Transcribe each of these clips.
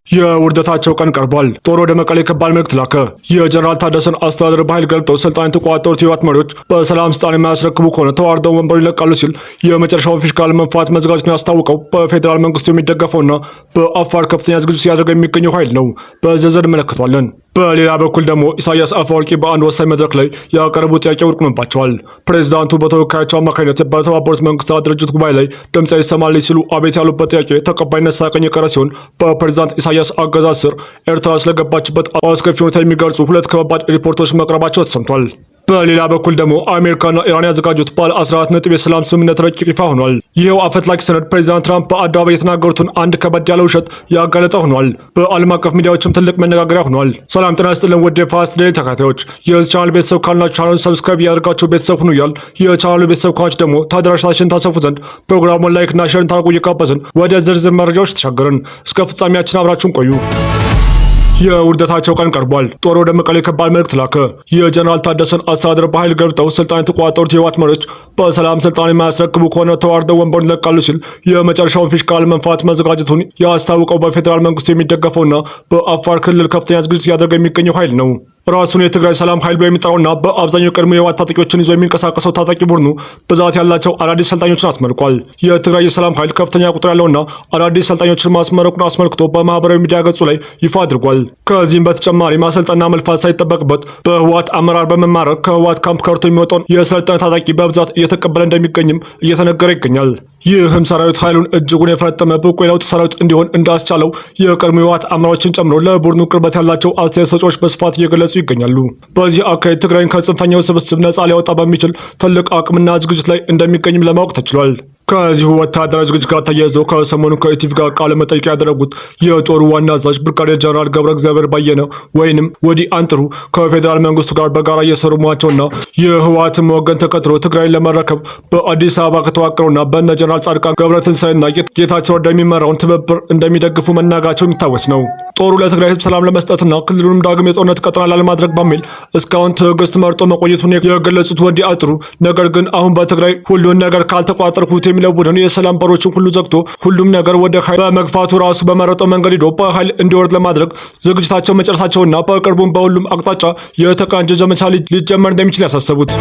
የውርደታቸው ቀን ቀርቧል። ጦር ወደ መቀሌ ከባድ መልእክት ላከ። የጀነራል ታደሰን አስተዳደር በኃይል ገልብጠው ስልጣን የተቆጣጠሩት የህወሓት መሪዎች በሰላም ስልጣን የማያስረክቡ ከሆነ ተዋርደው ወንበሩ ይለቃሉ ሲል የመጨረሻውን ፊሽካ ለመንፋት መዘጋጀቱን ያስታወቀው በፌዴራል መንግስቱ የሚደገፈውና በአፋር ከፍተኛ ዝግጅት ሲያደርግ የሚገኘው ኃይል ነው። በዝርዝር እንመለከተዋለን። በሌላ በኩል ደግሞ ኢሳያስ አፈወርቂ በአንድ ወሳኝ መድረክ ላይ ያቀረቡት ጥያቄ ውድቅ ሆኖባቸዋል። ፕሬዚዳንቱ በተወካያቸው አማካኝነት በተባበሩት መንግስታት ድርጅት ጉባኤ ላይ ድምፅ ይሰማልኝ ሲሉ አቤት ያሉበት ጥያቄ ተቀባይነት ሳያገኝ የቀረ ሲሆን፣ በፕሬዚዳንት ኢሳያስ አገዛዝ ስር ኤርትራ ስለገባችበት አስከፊ ሁኔታ የሚገልጹ ሁለት ከባባድ ሪፖርቶች መቅረባቸው ተሰምቷል። በሌላ በኩል ደግሞ አሜሪካና ኢራን ያዘጋጁት ባለ 14 ነጥብ የሰላም ስምምነት ረቂቅ ይፋ ሆኗል። ይኸው አፈትላኪ ሰነድ ፕሬዚዳንት ትራምፕ በአደባባይ የተናገሩትን አንድ ከበድ ያለ ውሸት ያጋለጠ ሆኗል። በዓለም አቀፍ ሚዲያዎችም ትልቅ መነጋገሪያ ሆኗል። ሰላም ጤና ይስጥልን ውድ የፋስት ዴይሊ ተከታታዮች፣ የዚህ ቻናል ቤተሰብ ካልናችሁ ቻናሉን subscribe እያደረጋችሁ ቤተሰብ ሁኑ እያልን፣ የቻናሉ ቤተሰብ ከሆናችሁ ደግሞ ተደራሽነታችንን ታሰፉ ዘንድ ፕሮግራሙን like እና share እንድታደርጉ እየጋበዝን ወደ ዝርዝር መረጃዎች ተሻገርን። እስከ ፍጻሜያችን አብራችሁን ቆዩ። የውርደታቸው ቀን ቀርቧል። ጦር ወደ መቀሌ ከባድ መልእክት ላከ። የጀነራል ታደሰን አስተዳደር በኃይል ገልብጠው ስልጣን የተቆጣጠሩት የህወሓት መሪዎች በሰላም ስልጣን የማያስረክቡ ከሆነ ተዋርደው ወንበሩን ይለቃሉ ሲል የመጨረሻውን ፊሽካ ለመንፋት መዘጋጀቱን ያስታወቀው በፌዴራል መንግስቱ የሚደገፈውና በአፋር ክልል ከፍተኛ ዝግጅት እያደረገ የሚገኘው ኃይል ነው። ራሱን የትግራይ ሰላም ኃይል ብሎ የሚጠራውና በአብዛኛው ቀድሞ የህወሓት ታጣቂዎችን ይዞ የሚንቀሳቀሰው ታጣቂ ቡድኑ ብዛት ያላቸው አዳዲስ ሰልጣኞችን አስመርቋል። የትግራይ የሰላም ኃይል ከፍተኛ ቁጥር ያለውና አዳዲስ ሰልጣኞችን ማስመረቁን አስመልክቶ በማህበራዊ ሚዲያ ገጹ ላይ ይፋ አድርጓል። ከዚህም በተጨማሪ ማሰልጠንና መልፋት ሳይጠበቅበት በህወሓት አመራር በመማረክ ከህወሓት ካምፕ ከርቶ የሚወጣውን የሰለጠነ ታጣቂ በብዛት እየተቀበለ እንደሚገኝም እየተነገረ ይገኛል። ይህም ሰራዊት ኃይሉን እጅጉን የፈረጠመ ብቁ የለውጥ ሰራዊት እንዲሆን እንዳስቻለው የቀድሞ የህወሓት አመራሮችን ጨምሮ ለቡድኑ ቅርበት ያላቸው አስተያየት ሰጪዎች በስፋት እየገለጹ ይገኛሉ። በዚህ አካሄድ ትግራይን ከጽንፈኛው ስብስብ ነጻ ሊያወጣ በሚችል ትልቅ አቅምና ዝግጅት ላይ እንደሚገኝም ለማወቅ ተችሏል። ከዚሁ ወታደራዊ ዝግጅት ጋር ተያይዞ ከሰሞኑ ከኢቲቪ ጋር ቃለ መጠይቅ ያደረጉት የጦሩ ዋና አዛዥ ብርጋዴር ጀነራል ገብረ እግዚአብሔር ባየነ ወይንም ወዲ አንጥሩ ከፌዴራል መንግስቱ ጋር በጋራ እየሰሩ መሆናቸውና የህወሓትን ወገን ተከትሎ ትግራይን ለመረከብ በአዲስ አበባ ከተዋቀረውና በእነ ጀነራል ጻድቃን ገብረትንሳኤና ጌታቸው ረዳ የሚመራውን ትብብር እንደሚደግፉ መናገራቸው የሚታወስ ነው። ጦሩ ለትግራይ ህዝብ ሰላም ለመስጠትና ክልሉንም ዳግም የጦርነት ቀጠና ላለማድረግ በሚል እስካሁን ትዕግስት መርጦ መቆየቱን የገለጹት ወዲ አንጥሩ፣ ነገር ግን አሁን በትግራይ ሁሉን ነገር ካልተቆጣጠርኩት የሚለው ቡድን የሰላም በሮችን ሁሉ ዘግቶ ሁሉም ነገር ወደ ኃይል በመግፋቱ ራሱ በመረጠው መንገድ ሂዶ በኃይል እንዲወርድ ለማድረግ ዝግጅታቸው መጨረሳቸውና በቅርቡም በሁሉም አቅጣጫ የተቀናጀ ዘመቻ ሊጀመር እንደሚችል ያሳሰቡት።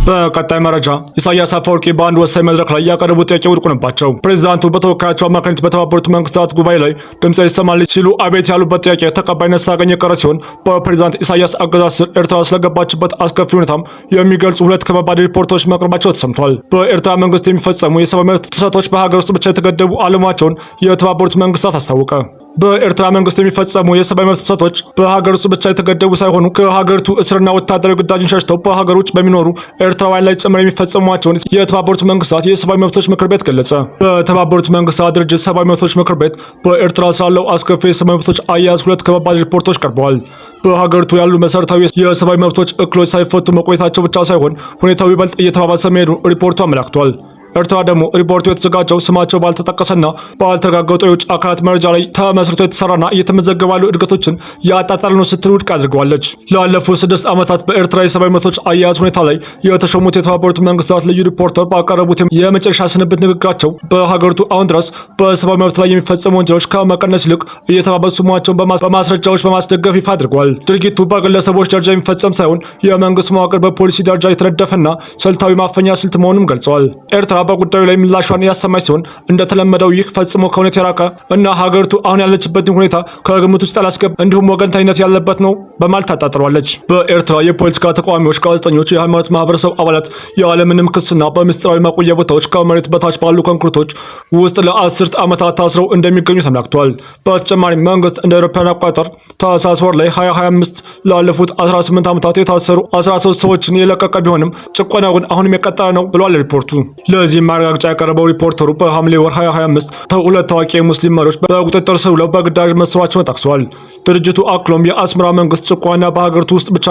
በቀጣይ መረጃ ኢሳያስ አፈወርቂ በአንድ ወሳኝ መድረክ ላይ ያቀረቡት ጥያቄ ውድቅ ሆነባቸው። ፕሬዚዳንቱ በተወካያቸው አማካኝነት በተባበሩት መንግስታት ጉባኤ ላይ ድምፅ ይሰማል ሲሉ አቤት ያሉበት ጥያቄ ተቀባይነት ሳያገኝ የቀረ ሲሆን፣ በፕሬዚዳንት ኢሳያስ አገዛዝ ስር ኤርትራ ስለገባችበት አስከፊ ሁኔታም የሚገልጹ ሁለት ከባባድ ሪፖርቶች መቅረባቸው ተሰምቷል። በኤርትራ መንግስት የሚፈጸሙ የሰብአዊ መብት ጥሰቶች በሀገር ውስጥ ብቻ የተገደቡ አለመሆናቸውን የተባበሩት መንግስታት አስታወቀ። በኤርትራ መንግስት የሚፈጸሙ የሰብአዊ መብት ጥሰቶች በሀገር ውስጥ ብቻ የተገደቡ ሳይሆኑ ከሀገሪቱ እስርና ወታደራዊ ግዳጅን ሸሽተው በሀገር ውጭ በሚኖሩ ኤርትራውያን ላይ ጭምር የሚፈጸሟቸውን የተባበሩት መንግስታት የሰብአዊ መብቶች ምክር ቤት ገለጸ። በተባበሩት መንግስታት ድርጅት ሰብአዊ መብቶች ምክር ቤት በኤርትራ ስላለው አስከፊ የሰብአዊ መብቶች አያያዝ ሁለት ከባባድ ሪፖርቶች ቀርበዋል። በሀገሪቱ ያሉ መሰረታዊ የሰብአዊ መብቶች እክሎች ሳይፈቱ መቆየታቸው ብቻ ሳይሆን ሁኔታው ይበልጥ እየተባባሰ መሄዱ ሪፖርቱ አመላክቷል። ኤርትራ ደግሞ ሪፖርቱ የተዘጋጀው ስማቸው ባልተጠቀሰና ባልተረጋገጡ የውጭ አካላት መረጃ ላይ ተመስርቶ የተሰራና እየተመዘገቡ ያሉ እድገቶችን ያጣጣለ ነው ስትል ውድቅ አድርገዋለች። ላለፉት 6 ዓመታት በኤርትራ የሰብአዊ መብቶች አያያዝ ሁኔታ ላይ የተሾሙት የተባበሩት መንግስታት ልዩ ሪፖርተር ባቀረቡት የመጨረሻ ስንብት ንግግራቸው በሀገሪቱ አሁን ድረስ በሰብአዊ መብት ላይ የሚፈጸሙ ወንጀሎች ከመቀነስ ይልቅ እየተባባሱ መሆናቸውን በማስረጃዎች በማስደገፍ ይፋ አድርገዋል። ድርጊቱ በግለሰቦች ደረጃ የሚፈጸም ሳይሆን የመንግስት መዋቅር በፖሊሲ ደረጃ የተነደፈና ስልታዊ ማፈኛ ስልት መሆኑን ገልጸዋል። ኤርትራ በጉዳዩ ላይ ምላሿን ያሰማች ሲሆን፣ እንደተለመደው ይህ ፈጽሞ ከእውነት የራቀ እና ሀገሪቱ አሁን ያለችበትን ሁኔታ ከግምት ውስጥ ያላስገባ እንዲሁም ወገንተኝነት ያለበት ነው በማለት ታጣጥሏለች። በኤርትራ የፖለቲካ ተቃዋሚዎች፣ ጋዜጠኞች፣ የሃይማኖት ማህበረሰብ አባላት ያለምንም ክስና በምስጢራዊ ማቆያ ቦታዎች ከመሬት በታች ባሉ ኮንክሪቶች ውስጥ ለአስርት ዓመታት ታስረው እንደሚገኙ ተመላክቷል። በተጨማሪም መንግስት እንደ አውሮፓውያን አቆጣጠር ታህሳስ ወር ላይ 2025 ላለፉት 18 ዓመታት የታሰሩ 13 ሰዎችን የለቀቀ ቢሆንም ጭቆናው ግን አሁንም የቀጠለ ነው ብሏል ሪፖርቱ። ለዚህም ማረጋገጫ ያቀረበው ሪፖርተሩ በሐምሌ ወር 2025 ሁለት ታዋቂ የሙስሊም መሪዎች በቁጥጥር ስር ውለው በግዳጅ መሰዋቸውን ጠቅሰዋል። ድርጅቱ አክሎም የአስመራ መንግስት ጭቆና በሀገሪቱ ውስጥ ብቻ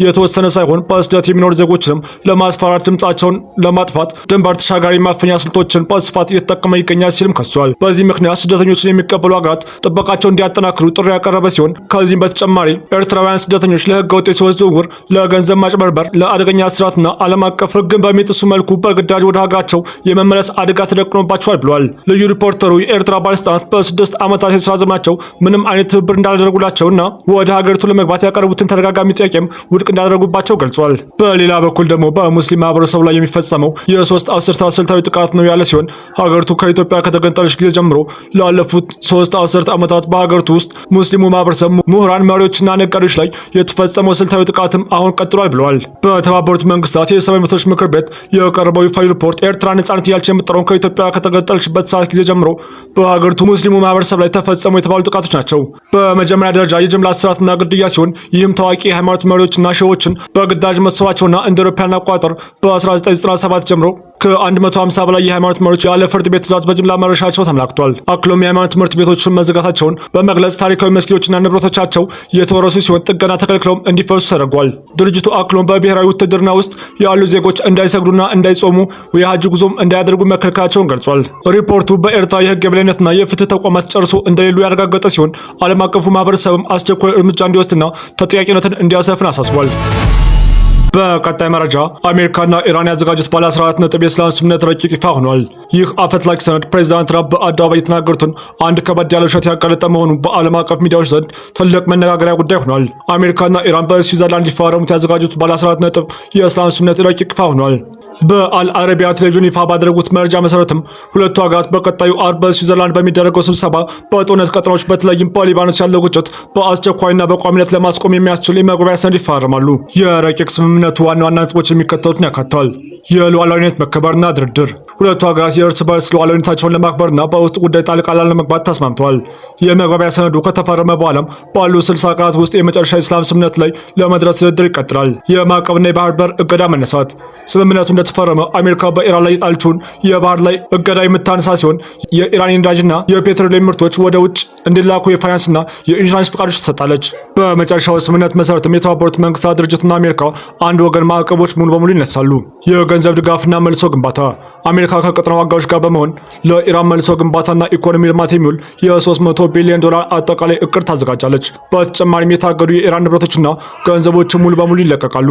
የተወሰነ ሳይሆን በስደት የሚኖሩ ዜጎችንም ለማስፈራራት፣ ድምጻቸውን ለማጥፋት ድንበር ተሻጋሪ ማፈኛ ስልቶችን በስፋት እየተጠቀመ ይገኛል ሲልም ከሷል። በዚህ ምክንያት ስደተኞችን የሚቀበሉ ሀገራት ጥበቃቸውን እንዲያጠናክሩ ጥሪ ያቀረበ ሲሆን፣ ከዚህም በተጨማሪ ኤርትራውያን ስደተኞች ለህገወጥ የሰዎች ዝውውር፣ ለገንዘብ ማጭበርበር፣ ለአደገኛ እስራትና ዓለም አቀፍ ሕግን በሚጥሱ መልኩ በግዳጅ ወደ ሀገራቸው የመመለስ አደጋ ተደቅኖባቸዋል ብሏል። ልዩ ሪፖርተሩ የኤርትራ ባለስልጣናት በ6 ዓመታት የስራ ዘመናቸው ምንም አይነት ትብብር እንዳላደረጉላቸውና ወደ ሀገሪቱ ለመግባት ያቀረቡትን ተደጋጋሚ ጥያቄም ውድቅ እንዳደረጉባቸው ገልጿል። በሌላ በኩል ደግሞ በሙስሊም ማህበረሰቡ ላይ የሚፈጸመው የ3 አስርታት ስልታዊ ጥቃት ነው ያለ ሲሆን፣ ሀገሪቱ ከኢትዮጵያ ከተገንጠለች ጊዜ ጀምሮ ላለፉት 3 አስርት ዓመታት በሀገሪቱ ውስጥ ሙስሊሙ ማህበረሰብ፣ ምሁራን፣ መሪዎችና ነጋዴዎች ላይ የተፈጸመው ስልታዊ ጥቃትም አሁን ቀጥሏል ብለዋል። በተባበሩት መንግስታት የሰብአዊ መብቶች ምክር ቤት የቀረበው ይፋዊ ሪፖርት ኤርትራ ነጻነት እያለች የምትጠራውን ከኢትዮጵያ ከተገንጠለችበት ሰዓት ጊዜ ጀምሮ በሀገሪቱ ሙስሊሙ ማህበረሰብ ላይ ተፈጸሙ የተባሉ ጥቃቶች ናቸው። በመጀመሪያ ደረጃ የጅምላ እስራትና ግድያ ሲሆን፣ ይህም ታዋቂ የሃይማኖት መሪዎችና ሼሆችን በግዳጅ መሰወራቸውና እንደ አውሮፓውያን አቆጣጠር በ1997 ጀምሮ ከ150 በላይ የሃይማኖት መሪዎች ያለ ፍርድ ቤት ትዕዛዝ በጅምላ መረሸናቸው ተመላክቷል። አክሎም የሃይማኖት ትምህርት ቤቶችን መዘጋታቸውን በመግለጽ ታሪካዊ መስጊዶችና ንብረቶቻቸው የተወረሱ ሲሆን ጥገና ተከልክለውም እንዲፈርሱ ተደርጓል። ድርጅቱ አክሎም በብሔራዊ ውትድርና ውስጥ ያሉ ዜጎች እንዳይሰግዱና እንዳይጾሙ፣ የሀጅ ጉዞም እንዳያደርጉ መከልከላቸውን ገልጿል። ሪፖርቱ በኤርትራ የህግ የበላይነትና የፍትህ ተቋማት ጨርሶ እንደሌሉ ያረጋገጠ ሲሆን፣ ዓለም አቀፉ ማህበረሰብም አስቸኳይ እርምጃ እንዲወስድና ተጠያቂነትን እንዲያሰፍን አሳስቧል። በቀጣይ መረጃ አሜሪካና ኢራን ያዘጋጁት ባለ 14 ነጥብ የሰላም ስምምነት ረቂቅ ይፋ ሆኗል። ይህ አፈትላኪ ሰነድ ፕሬዚዳንት ትራምፕ በአደባባይ የተናገሩትን አንድ ከበድ ያለ ውሸት ያጋለጠ መሆኑ በዓለም አቀፍ ሚዲያዎች ዘንድ ትልቅ መነጋገሪያ ጉዳይ ሆኗል። አሜሪካና ኢራን በስዊዘርላንድ ሊፈራረሙት ያዘጋጁት ባለ 14 ነጥብ የሰላም ስምምነት ረቂቅ ይፋ ሆኗል። በአል አረቢያ ቴሌቪዥን ይፋ ባደረጉት መረጃ መሰረትም ሁለቱ ሀገራት በቀጣዩ አርብ በስዊዘርላንድ በሚደረገው ስብሰባ በጦርነት ቀጠናዎች በተለይም በሊባኖስ ያለው ግጭት በአስቸኳይና በቋሚነት ለማስቆም የሚያስችል የመግባቢያ ሰነድ ይፈራረማሉ። የረቂቅ ስምምነቱ ዋና ዋና ነጥቦች የሚከተሉትን ያካትታል። የሉዓላዊነት መከበርና ድርድር። ሁለቱ ሀገራት የእርስ በርስ ሉዓላዊነታቸውን ለማክበርና በውስጥ ጉዳይ ጣልቃ ላለመግባት ተስማምተዋል። የመግባቢያ ሰነዱ ከተፈረመ በኋላም ባሉ 60 ቀናት ውስጥ የመጨረሻ የሰላም ስምምነት ላይ ለመድረስ ድርድር ይቀጥላል። የማዕቀብና የባህር በር እገዳ መነሳት። ስምምነቱ እንደተፈረመ አሜሪካ በኢራን ላይ የጣለችውን የባህር ላይ እገዳ የምታነሳ ሲሆን፣ የኢራን የነዳጅና የፔትሮሊየም ምርቶች ወደ ውጭ እንዲላኩ የፋይናንስና የኢንሹራንስ ፈቃዶች ትሰጣለች። በመጨረሻው ስምምነት መሰረትም የተባበሩት መንግስታት ድርጅትና አሜሪካ አንድ ወገን ማዕቀቦች ሙሉ በሙሉ ይነሳሉ። የገንዘብ ድጋፍና መልሶ ግንባታ። አሜሪካ ከቀጠናው አጋሮች ጋር በመሆን ለኢራን መልሶ ግንባታና ኢኮኖሚ ልማት የሚውል የ300 ቢሊዮን ዶላር አጠቃላይ እቅድ ታዘጋጃለች። በተጨማሪም የታገዱ የኢራን ንብረቶችና ገንዘቦች ሙሉ በሙሉ ይለቀቃሉ።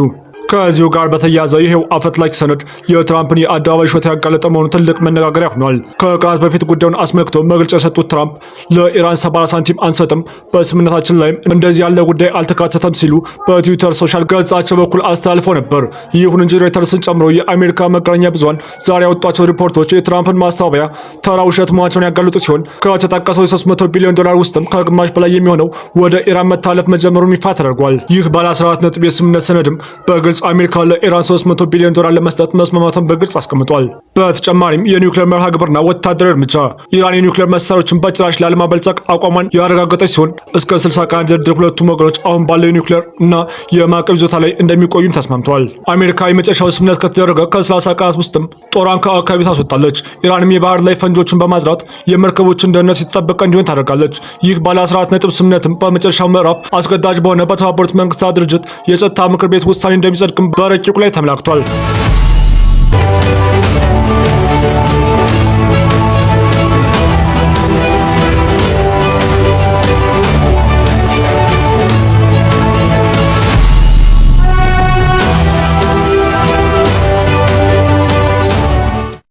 ከዚሁ ጋር በተያያዘ ይሄው አፈትላኪ ሰነድ የትራምፕን የአደባባይ ውሸት ያጋለጠ መሆኑ ትልቅ መነጋገሪያ ሆኗል። ከቀናት በፊት ጉዳዩን አስመልክቶ መግለጫ የሰጡት ትራምፕ ለኢራን 70 ሳንቲም አንሰጥም፣ በስምምነታችን ላይም እንደዚህ ያለ ጉዳይ አልተካተተም ሲሉ በ Truth Social ገጻቸው በኩል አስተላልፈው ነበር። ይሁን እንጂ ሮይተርስን ጨምሮ የአሜሪካ መገናኛ ብዙሃን ዛሬ ያወጧቸው ሪፖርቶች የትራምፕን ማስተባበያ ተራ ውሸት መሆናቸውን ያጋለጡ ሲሆን፣ ከተጠቀሰው የ300 ቢሊዮን ዶላር ውስጥም ከግማሽ በላይ የሚሆነው ወደ ኢራን መተላለፍ መጀመሩን ይፋ ተደርጓል። ይህ ባለ 14 ነጥብ የስምምነት ሰነድም በግልጽ አሜሪካ ለኢራን 300 ቢሊዮን ዶላር ለመስጠት መስማማቷን በግልጽ አስቀምጧል። በተጨማሪም የኒውክሌር መርሃ ግብርና ወታደራዊ እርምጃ። ኢራን የኒውክሌር መሳሪያዎችን በጭራሽ ላለማበልጸግ አቋሟን ያረጋገጠች ሲሆን፣ እስከ 60 ቀናት ድርድር ሁለቱም ወገኖች አሁን ባለው የኒውክሌር እና የማዕቀብ ይዞታ ላይ እንደሚቆዩም ተስማምተዋል። አሜሪካ የመጨረሻው ስምምነት ከተደረገ ከ30 ቀናት ውስጥም ጦሯን ከአካባቢው ታስወጣለች። ኢራንም የባህር ላይ ፈንጂዎችን በማዝራት የመርከቦችን ደህንነት የተጠበቀ እንዲሆን ታደርጋለች። ይህ ባለ 14 ነጥብ ስምምነትም በመጨረሻው ምዕራፍ አስገዳጅ በሆነ በተባበሩት መንግስታት ድርጅት የጸጥታ ምክር ቤት ውሳኔ እንደሚጸድቅም በረቂቁ ላይ ተመላክቷል።